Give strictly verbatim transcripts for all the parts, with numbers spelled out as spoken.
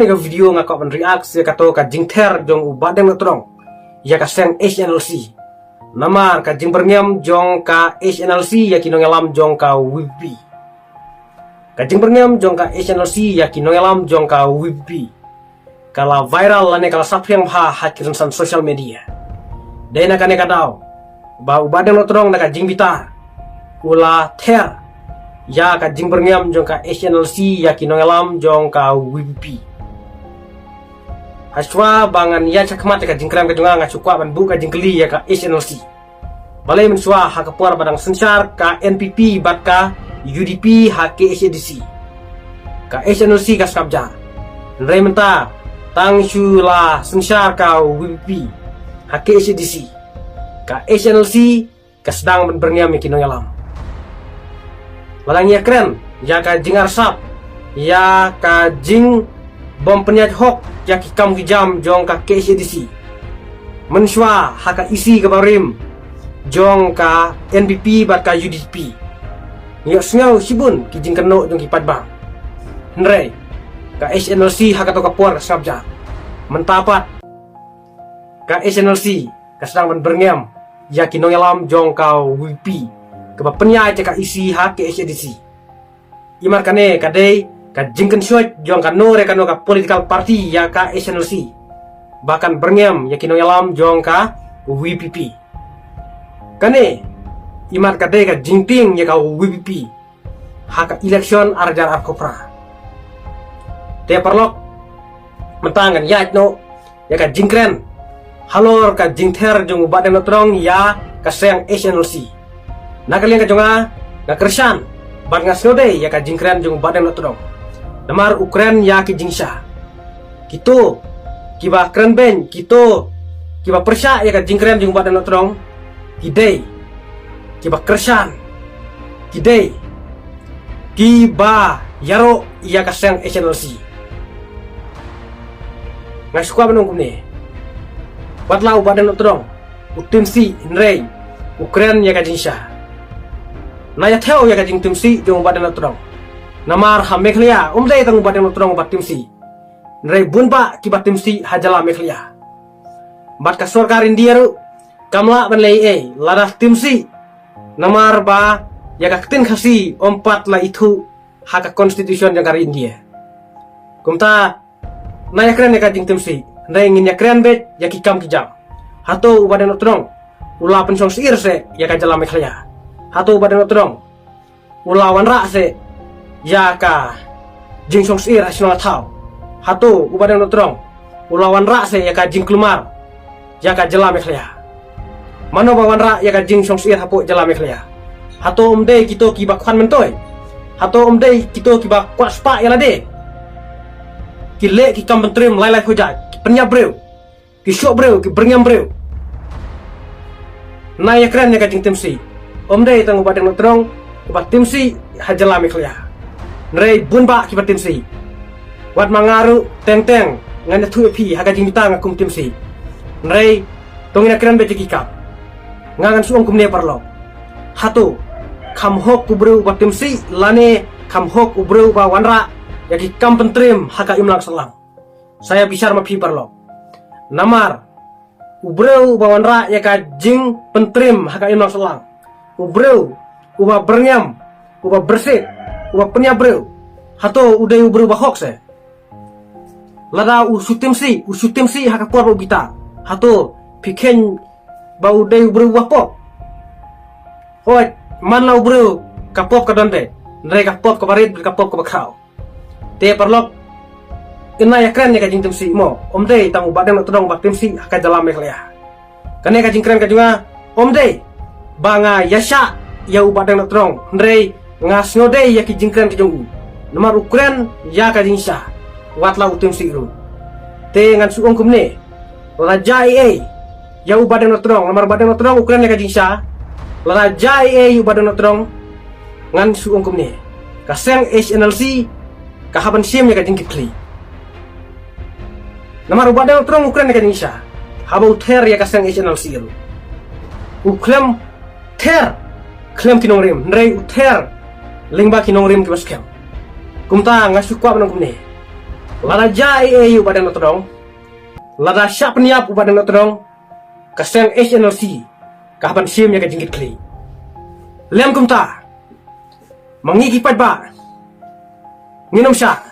Ka video nga kwah ban react ïa kato ka jingther jong u Bah Deng Nongtdong ïa ka seng H N L C. Namar ka jingbyrngem jong ka H N L C ïa ki nongïalam jong ka V P P. Ka jingbyrngem jong ka H N L C ïa ki nongïalam jong ka V P P ka la viral lane ka la saphriang bha ha ki rynsan social media. Dei na kane ka daw ba u Bah Deng Nongtdong na ka jingbitar u la ther ïa ka jingbyrngem jong ka H N L C ïa ki nongïalam jong ka V P P. Hashwa ba ngan ïaid shakhmat ïa ka jingkren ka jong nga, nga shu kwah ban buh ka jingkylli ïa ka H N L C. Balei mynshuwa ha ka por ba dang synshar ka N P P bad ka U D P ha K H A D C, ka H N L C ka sngap jar? Hynrei mynta tang shu la synshar ka V P P ha K H A D C, ka H N L C ka sdang ban byrngem ïa ki nongïalam. Lada ngi ïakren ïa ka jingarsap, ïa ka jingbym pynïaid hok ïa ki kam ki jam jong ka K H A D C, mynshuwa ha ka E C kaba rim jong ka N P P bad ka U D P, ngi ïohsngew shibun ki jingkynnoh jong ki paidbah. Hynrei ka H N L C ha kato ka por ka sngap jar. Mynta pat ka H N L C ka sdang ban byrngem ïa ki nongïalam jong ka V P P kaba pynïaid ïa ka E C ha K H A D C. Imat kane ka dei ka jingkynshoit jong kano re kano ka political party ïa ka H N L C ba kan byrngem ïa ki nongïalam jong ka V P P. Kane imat ka dei ka jingtieng ïa ka V P P ha ka election ar hajar arphew phra. Te paralok, mynta ngan ïaid noh ïa ka jingkren halor ka jingther jong u Bah Deng Nongtdong ïa ka seng H N L C. Na ka liang ka jong nga, nga kyrshan bad nga sngewdei ïa ka jingkren jong u Bah Deng Nongtdong. Namar u kren ïa ki jingshisha. Kito kiba kren beiñ, kito kiba pyrshah ïa ka jingkren jong u Bah Deng Nongtdong, ki dei kiba kyrshan, ki dei kiba ïaroh ïa ka seng H N L C. Nga shu kwah ban ong kumne. Wat la u Bah Deng Nongtdong u tim sih, hynrei u kren ïa ka jingshisha. Nga ïa thew ïa ka jingtim sih jong u Bah Deng Nongtdong. Namar ha Meghalaya ym dei tang u Bah Deng Nongtdong uba tim sih. Hynrei bun bah kiba tim sih ha jylla Meghalaya. Bad ka sorkar India ruh kam lah ban leh ei ei lada tim sih. Namar ba ïa ka ktien Khasi ym pat la ithuh ha ka constitution jong ka ri India. Kumta, nga ïa kren ïa ka jingtim sih, hynrei ngin ïa kren beit ïa ki kam ki jam. Hato u Bah Deng Nongtdong u la pynshong syier seh ïa ka jylla Meghalaya? Hato u Bah Deng Nongtdong u la wanrah seh ïa ka jingshong syier ha shnong ha thaw? Hato u Bah Deng Nongtdong u la wanrah seh ïa ka jingkulmar ïa ka jylla Meghalaya? Mano ba wanrah ïa ka jingshong syier hapoh jylla Meghalaya? Hato ym dei kito kiba khwan myntoi? Hato ym dei kito kiba kwah spah ïa lade? Ki leh ki kam pyntriem lai lai khujat, ki pynïap briew, ki shoh briew, ki byrngem briew. Nga ïa kren ïa ka jingtim sih. Ym dei tang u Bah Deng Nongtdong uba tim sih ha jylla Meghalaya, hynrei bun bah kiba tim sih. Wat ma nga ruh teng teng ngan ïathuh ïa phi ha ka jingmut nga kum tim sih. Hynrei to ngin ïa kren beit ïa ki kam. Nga ngan shu ong kumne paralok. Hato kham hok u briew uba tim sih lane kham hok u briew uba wanrah ïa ki kam pyntriem ha ka imlang sahlang? Sa ïa bishar ma phi paralok. Namar u briew uba wanrah ïa ka jingpyntriem ha ka imlang sahlang, u briew uba byrngem, uba byrsieh, uba pynïap briew, hato u dei u briew ba hok seh? Lada u shu tim sih, u shu tim sih ha ka por ba u bitar, hato phi kheiñ ba u dei u briew ba pop? Hooid, man la u briew ka pop ka don beit, hynrei ka pop kaba rit bad ka pop kaba khraw. Te paralok, nga ïa kren ïa ka jingtim sih mo, ym dei tang u Bah Deng Nongtdong uba tim sih ha ka jylla Meghalaya. Kane ka jingkren ka jong nga ym dei ba nga ïa shah ïa u Bah Deng Nongtdong, hynrei nga sngewdei ïa ki jingkren ki jong u. Namar u kren ïa ka jingshisha, wat la u tim sih ruh. Te ngan shu ong kumne. Lada jia ei ei ïa u Bah Deng Nongtdong, namar u Bah Deng Nongtdong u kren ïa ka jingshisha. Lada jia ei ei ïa u Bah Deng Nongtdong, ngan shu ong kumne. Ka seng H N L C ka hap ban shim ïa ka jingkitkhlieh. Namar u Bah Deng Nongtdong u kren ïa ka jingshisha haba u ther ïa ka seng H N L C ruh. U khlem ther khlem ki nongrim, hynrei u ther lyngba ki nongrim kiba skhem. Kumta nga shu kwah ban ong kumne. Lada jia ei ei ïa u Bah Dang Nongtdong, lada shah pynïap u Bah Dang Nongtdong, ka seng H N L C ka hap ban shim ïa ka jingkitkhlieh. Lem kumta, ma ngi ki paidbah ngin ym shah.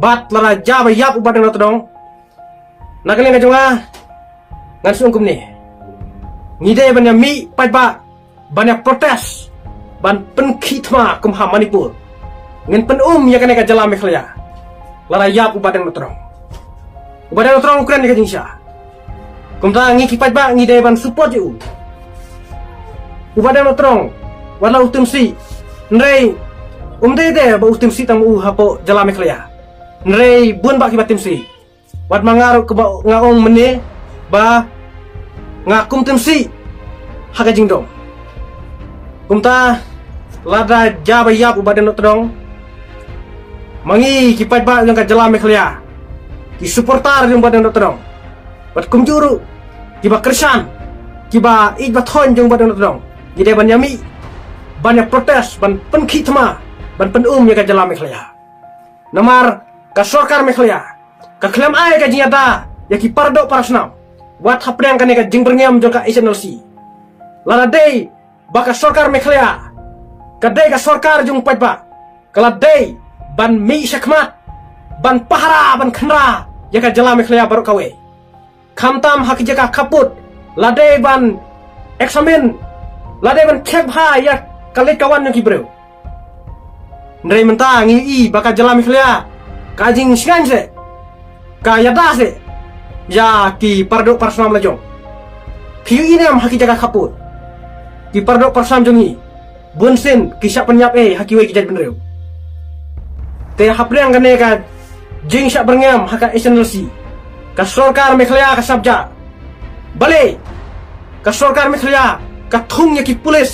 Bad lada jia ba ïap u Bah Dang Nongtdong, na ka liang ka jong nga, ngan shu ong kumne: ngi dei ban ïa mih paidbah, ban ïa protest, ban pynkhih thma kum ha Manipur. Ngin pyn-um ïa kane ka jylla Meghalaya lada ïap u Bah Dang Nongtdong. U Bah Dang Nongtdong u kren ïa ka jingshisha. Kumta ngi ki paidbah ngi dei ban support ïa u. U Bah Dang Nongtdong, wat la u tim sih, hynrei um dei de ba u tim sih tang u hapoh jylla Meghalaya, hynrei bun bah kiba tim sih. Wat ma nga ruh kaba nga ong mynne ba nga kum tim sih ha ka jingdom. Kumta lada jia ba ïap u Bah Dang Nongtdong, ma ngi ki paidbah jong ka jylla Meghalaya, ki supporter jong u Bah Dang Nongtdong, bad kumjuh ruh kiba kyrshan, kiba ïeit ba thoiñ jong u Bah Dang Nongtdong, ngi dei ban ïa mih, ban ïa protest, ban pynkhih thma, ban pyn-um ïa ka jylla Meghalaya. Namar ka sorkar Meghalaya ka khlem ai ka jingïada ïa ki paradoh parasnam, wat hapdeng kane ka jingbyrngem jong ka H N L C. Lada dei ba ka sorkar Meghalaya ka dei ka sorkar jong u paidbah, ka la dei ban mih shakhmat, ban pahara, ban khynra ïa ka jylla Meghalaya baroh kawei. Khamtam ha ki jaka khappud, la dei ban examine, la dei ban check bha ïa ka leit ka wan jong ki briew. Hynrei mynta ngi ïohi ba ka jylla Meghalaya ka jingsngewsih, ka ïada sih ïa ki paradoh parasnam la jong. Phi ïohi ne em ha ki jaka khappud, ki paradoh parasnam jong ngi, bun sien ki shah pynïap ei ha kiwei ki jaitbynriew. Te hapdeng kane ka jingshah byrngem ha ka H N L C, ka sorkar Meghalaya ka sngap jah. Balei ka sorkar Meghalaya ka thung ïa ki pulit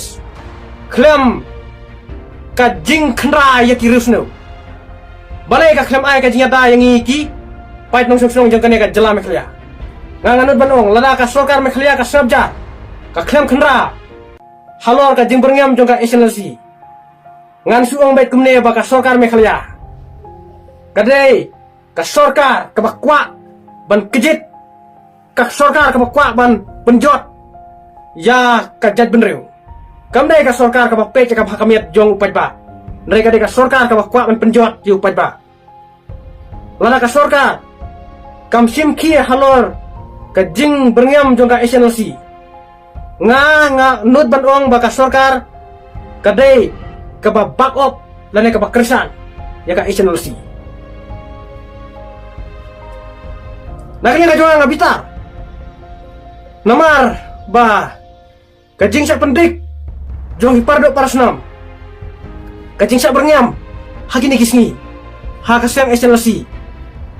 khlem ka jingkhynra ïa ki riewsniew? Balei ka khlem ai ka jingïada ïa ngi ki paid nongshong shnong jong kane ka jylla Meghalaya? Nga nga nud ban ong, lada ka sorkar Meghalaya ka sngap jah, ka khlem khynra halor ka jingbyrngem jong ka H N L C, ngan shu ong beit kumne ba ka sorkar Meghalaya ka dei ka sorkar kaba kwah ban kjit, ka sorkar kaba kwah ban pynjot ïa ka jaitbynriew. Kam dei ka sorkar kaba peit ïa ka bha ka miat jong u paidbah, hynrei ka dei ka sorkar kaba kwah ban pynjot ïa u paidbah. Lada ka sorkar kam shim khia halor ka jingbyrngem jong ka H N L C, nga nga nud ban ong ba ka sorkar ka dei kaba back up lane kaba kyrshan ïa ka H N L C. Na ka liang ka jong nga nga bitar namar ba ka jingshah pyndik jong ki paradoh parasnam, ka jingshah byrngem ha kine ki sngi ha ka seng H N L C,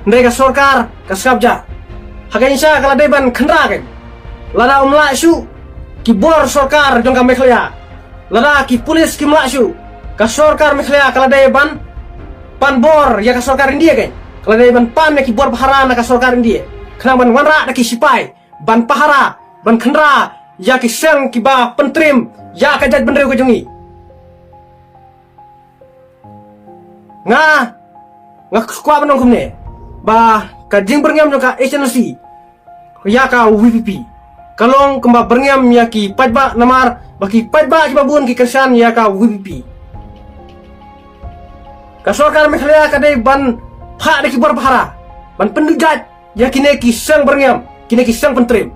hynrei ka sorkar ka sngap jah. Ha ka jingshisha ka la dei ban khynra kein. Lada ym lah shuh ki bor sorkar jong ka Meghalaya, lada ki pulit kim lah shuh, ka sorkar Meghalaya ka la dei ban pan bor ïa ka sorkar India kein. Ka la dei ban pan ïa ki bor pahara na ka sorkar India khnang ban wanrah da ki sipai ban pahara, ban khynra ïa ki seng kiba pyntrim ïa ka jaitbynriew ka jong ngi. Nga nga kwah ban ong kumne ba ka jingbyrngem jong ka H N L C ïa ka V P P ka long kumba byrngem ïa ki paidbah, namar ba ki paidbah kiba bun ki kyrshan ïa ka V P P. Ka sorkar Meghalaya ka dei ban phah da ki bor pahara ban pynduh jait ïa kine ki seng byrngem, kine ki seng pyntrim.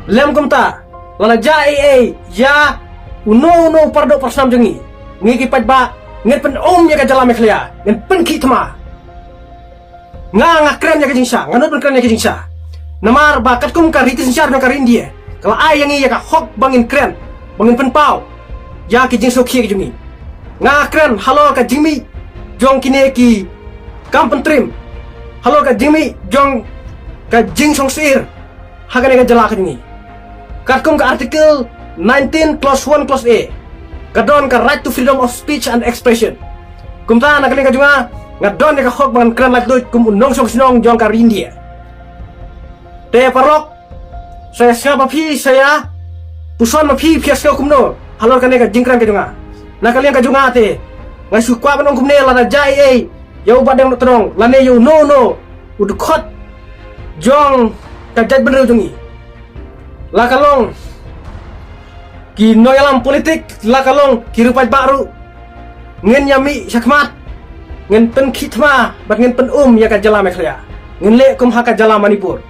Lem kumta, lada jia ei ei ïa uno uno u paradoh parasnam jong ngi, ngi ki paidbah ngin pyn-um ïa ka jylla Meghalaya, ngin pynkhih thma. Nga nga kren ïa ka jingshisha, nga nud ban kren ïa ka jingshisha. Namar ba katkum ka riti synshar jong ka ri India ka la ai ïa ngi ïa ka hok ba ngin kren, ba ngin pynpaw ïa ki jingsngewkhia ki jong ngi. Nga kren halor ka jingmih jong kine ki kam pyntrim, halor ka jingmih jong ka jingsngewsih ha kane ka jylla ka jong ngi. Katkum ka Article nineteen clause one clause A, ka don ka right to freedom of speech and expression. Kumta na ka liang ka jong nga, nga don ïa ka hok ba ngan kren laitluid kum u nongshong shnong jong ka ri India. Te paralok, sa ïa sngap ma phi, sa ïa puson ma phi, phi ïa sngew kumno halor kane ka jingkren ka jong nga. Na ka liang ka jong nga te nga shu kwah ban ong kumne, lada jia ei ei ïa u Bah Deng Dohtdong lane ïa u no no u dkhot jong ka jaitbynriew jong ngi, la ka long ki nongïalam politik, la ka long ki riewpaidbah ruh, ngin ïa mih shakhmat, ngin pynkhih thma bad ngin pynum ïa ka jylla Meghalaya. Ngin leh kum ha ka jylla Manipur.